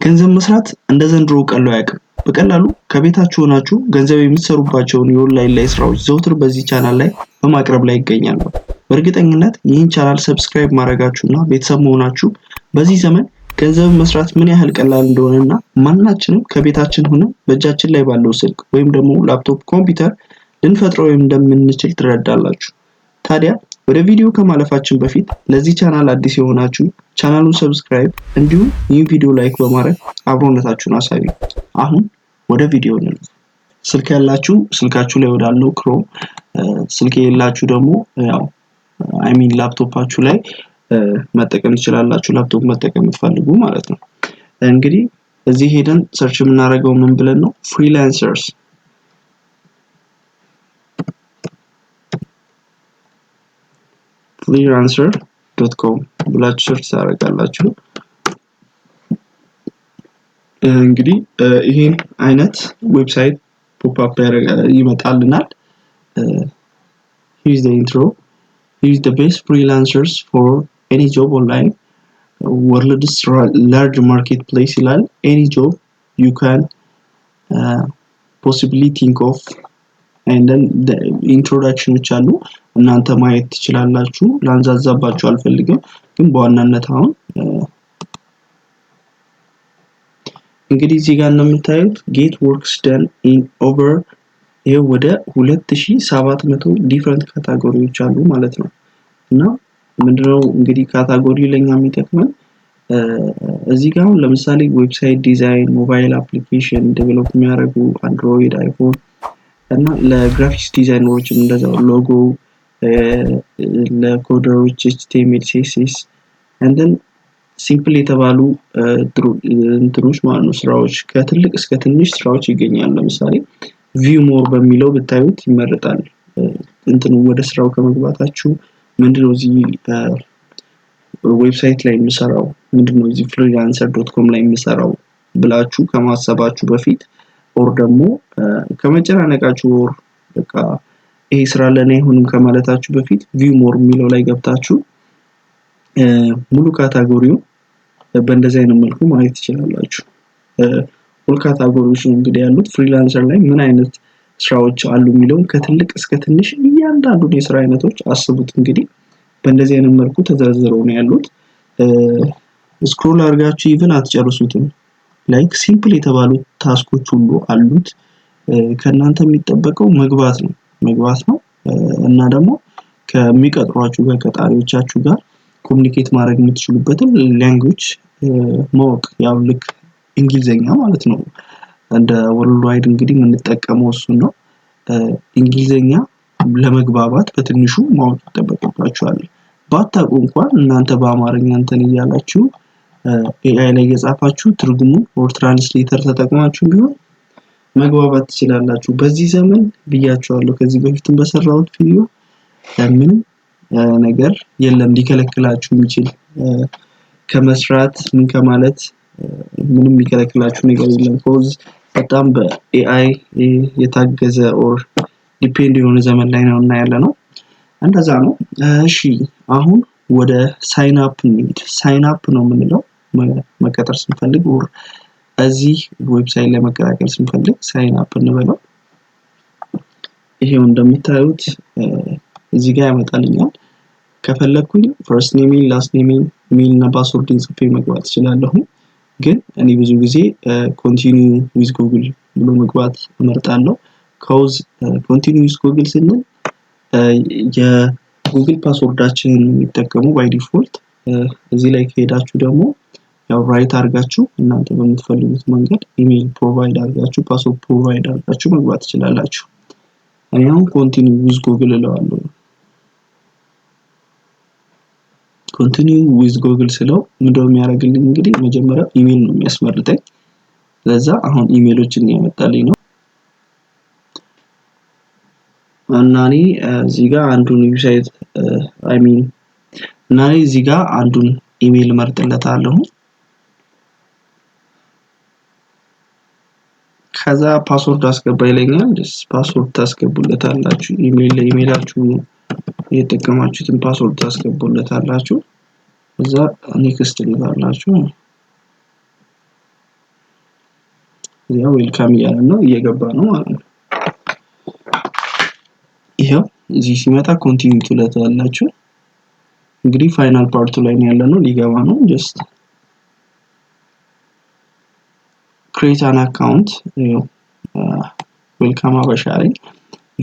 ገንዘብ መስራት እንደ ዘንድሮ ቀሎ አያውቅም። በቀላሉ ከቤታችሁ ሆናችሁ ገንዘብ የምትሰሩባቸውን የኦንላይን ላይ ስራዎች ዘውትር በዚህ ቻናል ላይ በማቅረብ ላይ ይገኛሉ። በእርግጠኝነት ይህን channel subscribe ማድረጋችሁና ቤተሰብ መሆናችሁ በዚህ ዘመን ገንዘብ መስራት ምን ያህል ቀላል እንደሆነና ማናችንም ከቤታችን ሆነን በእጃችን ላይ ባለው ስልክ ወይም ደግሞ ላፕቶፕ፣ ኮምፒውተር ልንፈጥረው እንደምንችል ትረዳላችሁ። ታዲያ ወደ ቪዲዮ ከማለፋችን በፊት ለዚህ ቻናል አዲስ የሆናችሁ ቻናሉን subscribe እንዲሁም ይህን ቪዲዮ like በማድረግ አብሮነታችሁን አሳዩ። አሁን ወደ ቪዲዮ እንለፍ። ስልክ ያላችሁ ስልካችሁ ላይ ወዳለው Chrome፣ ስልክ የሌላችሁ ደግሞ ያው I mean ላፕቶፓችሁ ላይ መጠቀም ትችላላችሁ። ላፕቶፕ መጠቀም የምትፈልጉ ማለት ነው። እንግዲህ እዚህ ሄደን search የምናደርገው ምን ብለን ነው? Freelancers freelancer.com ብላችሁ search ታደርጋላችሁ። እንግዲህ ይሄን አይነት website pop up ይመጣልናል። Here's the intro. Here's the best freelancers for any job online, world's large marketplace ይላል። Any job you can possibly think of and then the introductions አሉ፣ እናንተ ማየት ትችላላችሁ። ላንዛዛባችሁ አልፈልግም፣ ግን በዋናነት አሁን እንግዲህ እዚህ ጋር እንደምታዩት get works done in over ይሄ ወደ 2700 different category ዎች አሉ ማለት ነው። እና ምንድነው እንግዲህ category ለኛ የሚጠቅመን፣ እዚህ ጋር አሁን ለምሳሌ website design፣ mobile application develop የሚያደርጉ፣ Android፣ iPhone እና ለ graphics designer ኦችም እንደዛው ሎጎ፣ ለ coder ኦች HTML፣ CSS and then simple የተባሉ እንትኖች ማለት ነው፣ ስራዎች ከትልቅ እስከ ትንሽ ስራዎች ይገኛሉ። ለምሳሌ view more በሚለው ብታዩት ይመረጣል። እንትኑ ወደ ስራው ከመግባታችሁ ምንድነው እዚህ website ላይ የምሰራው፣ ምንድነው እዚህ freelancer.com ላይ የምሰራው ብላችሁ ከማሰባችሁ በፊት or ደግሞ ከመጨናነቃችሁ or በቃ ይሄ ስራ ለኔ አይሆንም ከማለታችሁ በፊት view more የሚለው ላይ ገብታችሁ ሙሉ category ው በእንደዚህ አይነት መልኩ ማየት ትችላላችሁ። ሁሉ category ዎች ነው እንግዲህ ያሉት። Freelancer ላይ ምን አይነት ስራዎች አሉ የሚለውን ከትልቅ እስከ ትንሽ እያንዳንዱን የስራ አይነቶች አስቡት። እንግዲህ በእንደዚህ አይነት መልኩ ተዘርዝረው ነው ያሉት። Scroll አድርጋችሁ even አትጨርሱትም። Like simple የተባሉ task ኦች ሁሉ አሉት። ከእናንተ የሚጠበቀው መግባት ነው እና ደግሞ ከሚቀጥሯችሁ ጋር፣ ቀጣሪዎቻችሁ ጋር communicate ማድረግ የምትችሉበትን language ማወቅ፣ ያው ልክ እንግሊዘኛ ማለት ነው። እንደ worldwide እንግዲህ የምንጠቀመው እሱን ነው። እንግሊዘኛ ለመግባባት በትንሹ ማወቅ ይጠበቅባችኋል። ባታውቁ እንኳን እናንተ በአማርኛ እንትን እያላችሁ AI ላይ እየጻፋችሁ ትርጉሙን or translator ተጠቅማችሁ ቢሆን መግባባት ትችላላችሁ። በዚህ ዘመን ብያችኋለሁ፣ ከዚህ በፊትም በሰራሁት ቪዲዮ፣ ምንም ነገር የለም ሊከለክላችሁ የሚችል። ከመስራት ምን ከማለት ምንም የሚከለክላችሁ ነገር የለም። 'Cause በጣም በ AI የታገዘ or depend የሆነ ዘመን ላይ ነው እና ያለ ነው። እንደዛ ነው። እሺ፣ አሁን ወደ sign up እንሂድ። Sign up ነው የምንለው መቀጠር ስንፈልግ or እዚህ website ላይ መቀላቀል ስንፈልግ sign up እንበለው። ይሄው እንደምታዩት እዚህ ጋር ያመጣልኛል። ከፈለኩኝ first name ኤን፣ last name ኤን፣ ኢሜል እና password ን ጽፌ መግባት እችላለሁ። ግን እኔ ብዙ ጊዜ continue with Google ብሎ መግባት እመርጣለሁ። 'Cause continue with Google ስንል የ Google password ኣችንን የሚጠቀሙ by default። እዚህ ላይ ከሄዳችሁ ደግሞ ያው right አድርጋችሁ እናንተ በምትፈልጉት መንገድ email provide አድርጋችሁ፣ password provide አድርጋችሁ መግባት ትችላላችሁ። እኔ አሁን continue with Google እለዋለሁ። Continue with Google ስለው ምንድነው የሚያደርግልኝ? እንግዲህ መጀመሪያ ኢሜል ነው የሚያስመርጠኝ። ለዛ አሁን ኢሜሎችን ያመጣልኝ ነው እና እኔ እዚህ ጋር አንዱን website I mean እና እኔ እዚህ ጋር አንዱን ኢሜል መርጥለታለሁ። ከዛ password አስገባ ይለኛል። Password ታስገቡለታላችሁ። ኢሜል ለኢሜላችሁ የተጠቀማችሁትን password ታስገቡለታላችሁ። እዛ next ትሉታላችሁ። እዚያ welcome እያለ ነው፣ እየገባ ነው ማለት ነው። ይሄው እዚህ ሲመጣ continue ትሉታላችሁ። እንግዲህ final part ኡ ላይ ነው ያለነው፣ ሊገባ ነው። Just create an account። ይኸው welcome አበሻ ላይ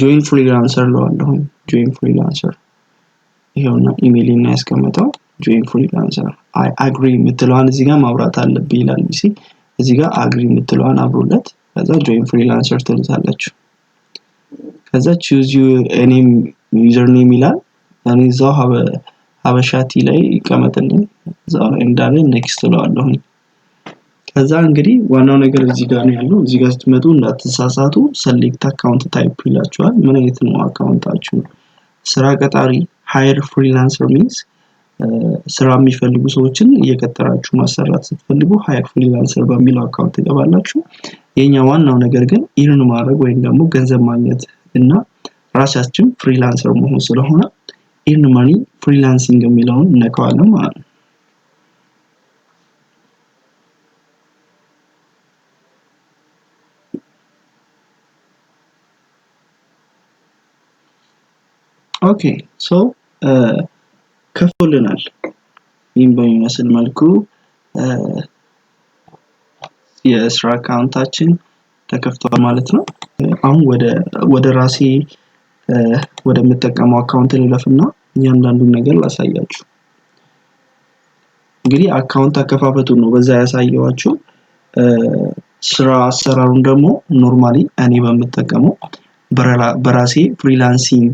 join freelancer እለዋለሁ። Join freelancer ይሄውና ኢሜይል ነው ያስቀመጠው። Join freelancer I agree የምትለዋን እዚህ ጋር ማብራት አለብኝ ይላል። ቢሲ እዚህ ጋር agree የምትለዋን አብሩለት። ከዛ join freelancer ትሉታላችሁ። ከዛ choose your name username ይላል። እኔ እዛው ሀበሻቲ ላይ ይቀመጥልኝ እዛው ላይ እንዳለ next እለዋለሁ። ከዛ እንግዲህ ዋናው ነገር እዚህ ጋር ነው ያለው። እዚህ ጋር ስትመጡ እንዳትሳሳቱ select account type ይላችኋል። ምን አይነት ነው account ኣችሁ? ስራ ቀጣሪ hire freelancer means ስራ የሚፈልጉ ሰዎችን እየቀጠራችሁ ማሰራት ስትፈልጉ hire freelancer በሚለው account ትገባላችሁ። የኛ ዋናው ነገር ግን earn ማድረግ ወይም ደግሞ ገንዘብ ማግኘት እና ራሳችን freelancer መሆን ስለሆነ earn money freelancing የሚለውን እነካዋለን ማለት ነው። Okay, so ከፍቶልናል። ይህም በሚመስል መልኩ የስራ account ኣችን ተከፍቷል ማለት ነው። አሁን ወደ ራሴ ወደምጠቀመው account ልለፍና እያንዳንዱን ነገር ላሳያችሁ። እንግዲህ account አከፋፈቱን ነው በዛ ያሳየዋችሁ። ስራ አሰራሩን ደግሞ normally እኔ በምጠቀመው በራሴ freelancing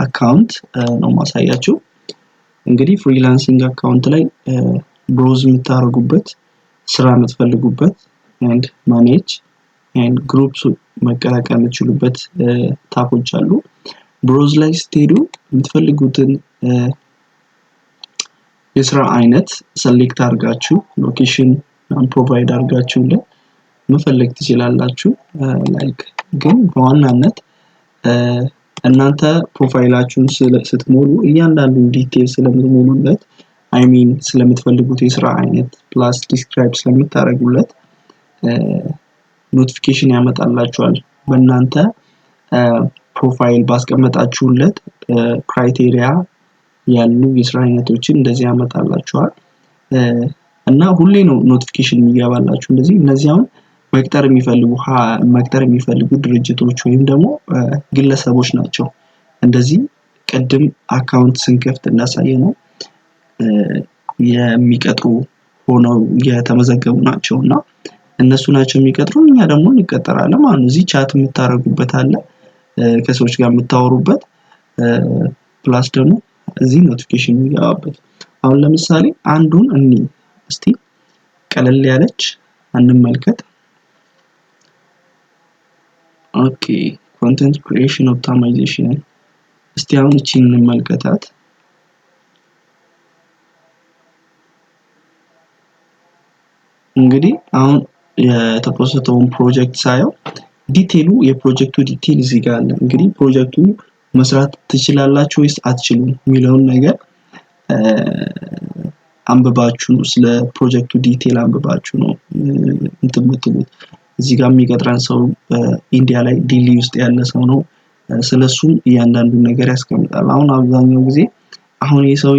account ነው ማሳያችሁ። እንግዲህ freelancing account ላይ browse የምታደርጉበት፣ ስራ የምትፈልጉበት and manage and groups መቀላቀል የምትችሉበት tab ኦች አሉ። Browse ላይ ስትሄዱ የምትፈልጉትን የስራ አይነት select አድርጋችሁ location provide አድርጋችሁለት መፈለግ ትችላላችሁ። Like ግን በዋናነት እናንተ profile ኣችሁን ስትሞሉ እያንዳንዱን detail ስለምትሞሉለት፣ I mean ስለምትፈልጉት የስራ አይነት plus describe ስለምታደርጉለት notification ያመጣላችኋል። በእናንተ profile ባስቀመጣችሁለት criteria ያሉ የስራ አይነቶችን እንደዚህ ያመጣላችኋል እና ሁሌ ነው notification የሚገባላችሁ። እንደዚህ እነዚህ አሁን መቅጠር የሚፈልጉ ድርጅቶች ወይም ደግሞ ግለሰቦች ናቸው። እንደዚህ ቅድም account ስንከፍት እንዳሳየነው የሚቀጥሩ ሆነው የተመዘገቡ ናቸው እና እነሱ ናቸው የሚቀጥሩ፣ እኛ ደግሞ እንቀጠራለን ማለት ነው። እዚህ chat የምታደርጉበት አለ፣ ከሰዎች ጋር የምታወሩበት፣ plus ደግሞ እዚህ notification የሚገባበት። አሁን ለምሳሌ አንዱን እኒ እስቲ ቀለል ያለች እንመልከት። Okay, content creation optimization፣ እስቲ አሁን እቺን እንመልከታት። እንግዲህ አሁን የተፖሰተውን ፕሮጀክት ሳየው detail ኡ የፕሮጀክቱ detail እዚህ ጋር አለ። እንግዲህ ፕሮጀክቱ መስራት ትችላላችሁ ወይስ አትችሉም የሚለውን ነገር አንብባችሁ ነው፣ ስለ ፕሮጀክቱ detail አንብባችሁ ነው እንትን የምትሉት። እዚህ ጋር የሚቀጥረን ሰው ኢንዲያ ላይ ዲሊ ውስጥ ያለ ሰው ነው። ስለሱም እያንዳንዱን ነገር ያስቀምጣል። አሁን አብዛኛው ጊዜ አሁን ይህ ሰው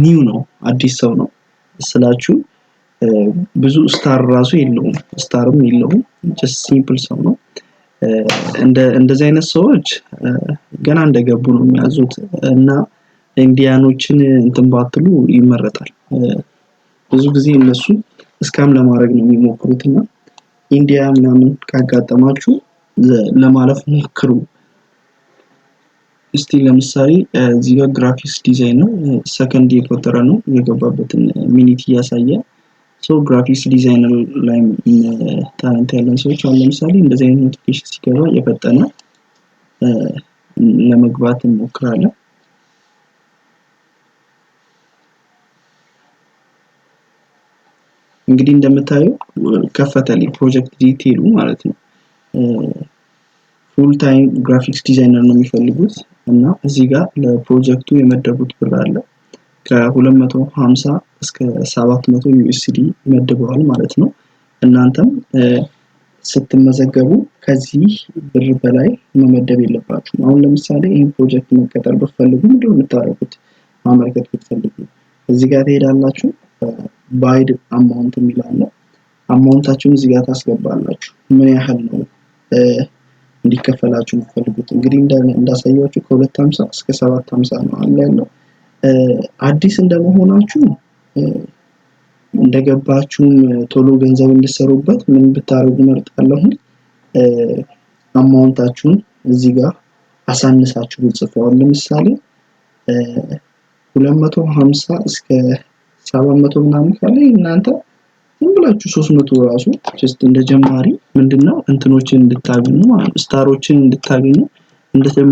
new ነው፣ አዲስ ሰው ነው ስላችሁ ብዙ star ራሱ የለውም፣ star ም የለውም። Just simple ሰው ነው። እንደዚህ አይነት ሰዎች ገና እንደገቡ ነው የሚያዙት እና Indian ኦችን እንትን ባትሉ ይመረጣል። ብዙ ጊዜ እነሱ scam ለማድረግ ነው የሚሞክሩት እና ኢንዲያ ምናምን ካጋጠማችሁ ለማለፍ ሞክሩ። እስቲ ለምሳሌ እዚህ ጋር graphics design ነው፣ ሰከንድ እየቆጠረ ነው፣ የገባበትን minute እያሳየ። So graphics designer ላይ talent ያለን ሰዎች አሁን ለምሳሌ እንደዚህ አይነት notification ሲገባ የፈጠነ ለመግባት እንሞክራለን። እንግዲህ እንደምታዩ ከፈተልኝ project detail ኡ ማለት ነው። Full time graphics designer ነው የሚፈልጉት እና እዚህ ጋር ለፕሮጀክቱ የመደቡት ብር አለ፣ ከ250 እስከ 700 USD መድበዋል ማለት ነው። እናንተም ስትመዘገቡ ከዚህ ብር በላይ መመደብ የለባችሁም። አሁን ለምሳሌ ይህን ፕሮጀክት መቀጠር ብትፈልጉ ምንድን ነው የምታደርጉት? ማመልከት ብትፈልጉ እዚህ ጋር ትሄዳላችሁ። Bid amount የሚል አለ። Amount ኣችሁን እዚህ ጋር ታስገባላችሁ። ምን ያህል ነው እንዲከፈላችሁ የምትፈልጉት? እንግዲህ እንዳሳያችሁ ከ250 እስከ 750 ነው አለ ያለው። አዲስ እንደመሆናችሁ እንደገባችሁም ቶሎ ገንዘብ እንድሰሩበት ምን ብታደርጉ መርጣለሁ? Amount ኣችሁን እዚህ ጋር አሳንሳችሁ ብትጽፈዋል። ለምሳሌ 250 እስከ 700 ምናምን ካለ እናንተ ዝም ብላችሁ 300 ራሱ just እንደ ጀማሪ ምንድነው እንትኖችን እንድታገኙ ማለት star ኦችን እንድታገኙ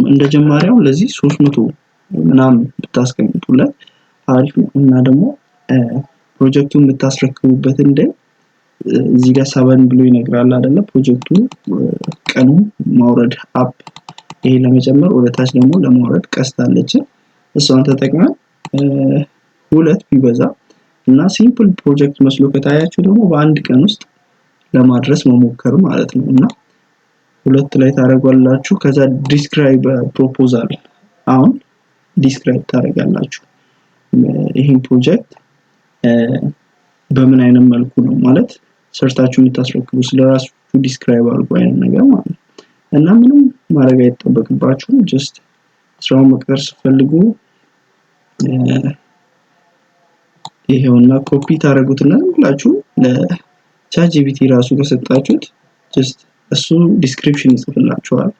እንደ ጀማሪያው ለዚህ 300 ምናምን ብታስቀምጡለት አሪፍ ነው። እና ደግሞ ፕሮጀክቱን የምታስረክቡበት እንደ እዚህ ጋር 7 ብሎ ይነግራል አይደለ? ፕሮጀክቱ ቀኑ ማውረድ up ይሄ ለመጨመር ወደ ታች ደግሞ ለማውረድ ቀስት አለችን። እሷን ተጠቅመን 2 ቢበዛ እና simple ፕሮጀክት መስሎ ከታያችሁ ደግሞ በአንድ ቀን ውስጥ ለማድረስ መሞከር ማለት ነው። እና 2 ላይ ታደርጓላችሁ። ከዛ describe proposal አሁን describe ታደርጋላችሁ። ይሄን ፕሮጀክት በምን አይነት መልኩ ነው ማለት ሰርታችሁ የምታስረክቡ ስለራሱ describe አድርጉ አይነት ነገር ማለት ነው። እና ምንም ማድረግ አይጠበቅባችሁም። Just ስራውን መቅጠር ስትፈልጉ ይሄውና ኮፒ ታደርጉትና ብላችሁ ለ ChatGPT ራሱ ከሰጣችሁት just እሱ description ይጽፍላችኋል።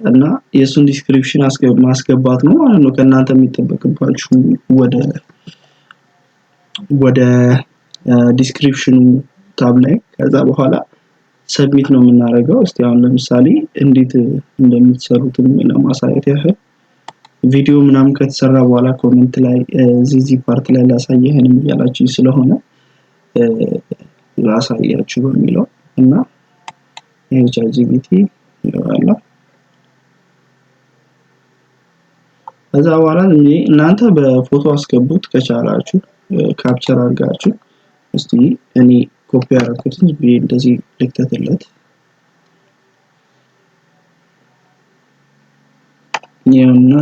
እና የሱን description ማስገባት ነው ማለት ነው ከእናንተ የሚጠበቅባችሁ ወደ description ኑ tab ላይ። ከዛ በኋላ submit ነው የምናደርገው። እስቲ አሁን ለምሳሌ እንዴት እንደምትሰሩትም ለማሳየት ያህል ቪዲዮ ምናምን ከተሰራ በኋላ comment ላይ እዚህ part ላይ ላሳየህንም እያላችሁ ስለሆነ ላሳያችሁ በሚለው እና ይሄ ChatGPT ይላል። ከዛ በኋላ እናንተ በፎቶ አስገቡት ከቻላችሁ capture አድርጋችሁ። እስቲ እኔ ኮፒ ያደረኩትን እንደዚህ ልክተትለት። ይኸውና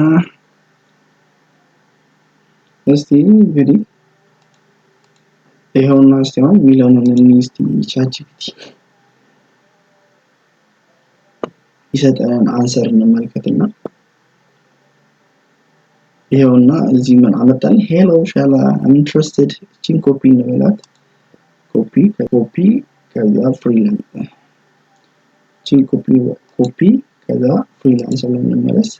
እስቲ እንግዲህ ይኸውና እስቲ አሁን የሚለውን እንይ እስቲ ChatGPT ይሰጠንን answer እንመልከትና ይኸውና እዚህ ምን አመጣን? Hello ሻላ I'm interested። እቺን ኮፒ እንበላት። Copy copy ከዛ freelance እቺን copy copy ከዛ freelancer ላይ እንመለስ።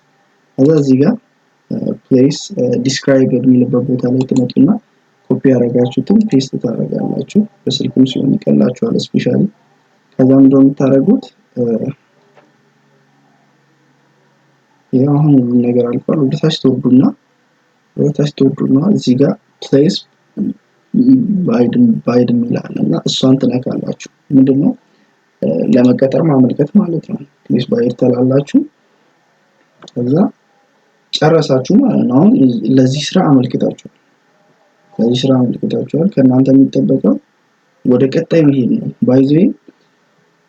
ከዛ እዚህ ጋር place describe የሚልበት ቦታ ላይ ትመጡና ኮፒ ያደረጋችሁትን paste ታደርጋላችሁ። በስልኩም ሲሆን ይቀላችኋል especially። ከዛ ምንድነው የምታደርጉት? ይሄው አሁን ሁሉ ነገር አልቋል። ወደ ታች ትወርዱና እዚህ ጋር place bid ይላል እና እሷን ትነካላችሁ። ምንድነው ለመቀጠር ማመልከት ማለት ነው። Place bid ትላላችሁ። ከዛ ጨረሳችሁ ማለት ነው። አሁን ለዚህ ስራ አመልክታችኋል። ለዚህ ስራ አመልክታችኋል። ከእናንተ የሚጠበቀው ወደ ቀጣይ መሄድ ነው። By the way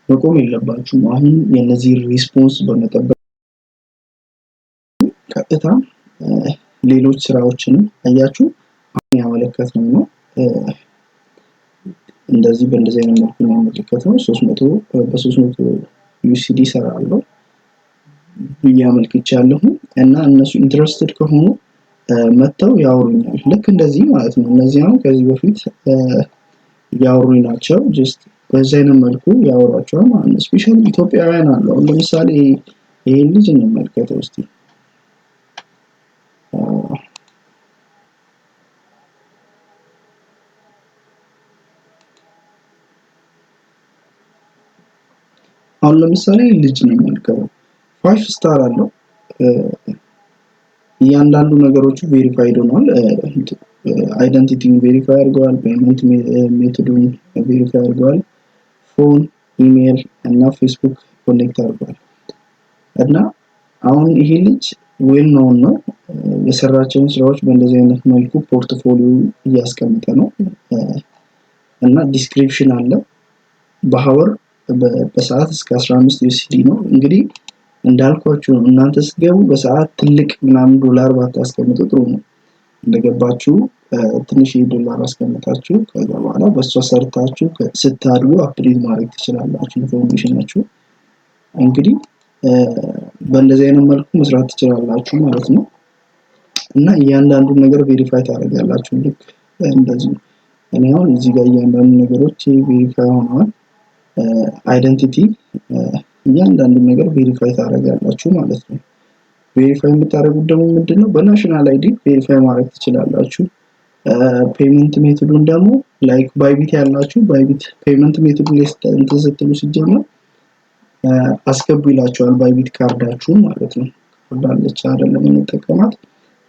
መቆም የለባችሁም። አሁን የነዚህ response በመጠበቅ ቀጥታ ሌሎች ስራዎችንም አያችሁ አሁን ያመለከትነው ነው። እንደዚህ በእንደዚህ አይነት መልኩ ነው ያመለከትነው። 300 በ300 USD እሰራለሁ ብዬ አመልክቻለሁ እና እነሱ interested ከሆኑ መጥተው ያወሩኛል። ልክ እንደዚህ ማለት ነው። እነዚህ አሁን ከዚህ በፊት ያወሩኝ ናቸው። Just በዚህ አይነት መልኩ ያወሯቸዋል ማለት ነው። Especially ኢትዮጵያውያን አሉ። አሁን ለምሳሌ ይሄን ልጅ እንመልከተው እስቲ። አሁን ለምሳሌ ልጅ ነው የምንመልከተው። 5 star አለው። እያንዳንዱ ነገሮቹ verified ሆኗል። Identity ውን verify አድርገዋል። Payment method ኡን verify አድርገዋል። Phone፣ email እና Facebook connect አድርገዋል። እና አሁን ይሄ ልጅ well known ነው። የሰራቸውን ስራዎች በእንደዚህ አይነት መልኩ portfolio እያስቀመጠ ነው። እና description አለ። በ hour በሰዓት እስከ 15 USD ነው። እንግዲህ እንዳልኳችሁ ነው። እናንተ ስትገቡ በሰዓት ትልቅ ምናምን ዶላር ባታስቀምጡ ጥሩ ነው። እንደገባችሁ ትንሽ ዶላር አስቀምጣችሁ ከዛ በኋላ በእሷ ሰርታችሁ ስታድጉ update ማድረግ ትችላላችሁ information ኣችሁ። እንግዲህ በእንደዚህ አይነት መልኩ መስራት ትችላላችሁ ማለት ነው። እና እያንዳንዱን ነገር verify ታደርጋላችሁ። ልክ እንደዚሁ እኔ አሁን እዚህ ጋር እያንዳንዱ ነገሮች verify ሆነዋል። Identity እያንዳንዱ ነገር verify ታደርጋላችሁ ማለት ነው። Verify የምታደርጉት ደግሞ ምንድነው? በ national ID verify ማድረግ ትችላላችሁ። Payment method ኡን ደግሞ like Bybit ያላችሁ Bybit payment method ኡ ላይ እንትን ስትሉ ሲጀመር አስገቡ ይላችኋል። Bybit ካርዳችሁን ማለት ነው። ካርድ አለች አይደለም የምንጠቀማት፣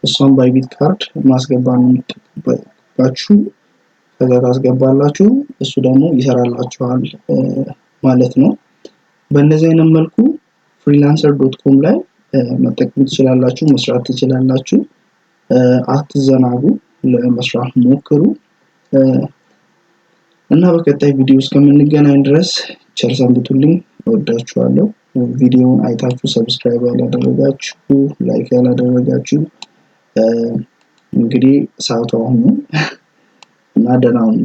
እሷን Bybit ካርድ ማስገባት ነው የሚጠበቅባችሁ። ከዛ ታስገባላችሁ፣ እሱ ደግሞ ይሰራላችኋል ማለት ነው። በእንደዚህ አይነት መልኩ freelancer.com ላይ መጠቀም ትችላላችሁ፣ መስራት ትችላላችሁ። አትዘናጉ፣ ለመስራት ሞክሩ እና በቀጣይ ቪዲዮ እስከምንገናኝ ድረስ ቸር ሰንብቱልኝ። እወዳችኋለሁ። ቪዲዮውን አይታችሁ subscribe ያላደረጋችሁ፣ like ያላደረጋችሁ እንግዲህ ሰዓቱ አሁን ነው እና ደህና ሁኑ።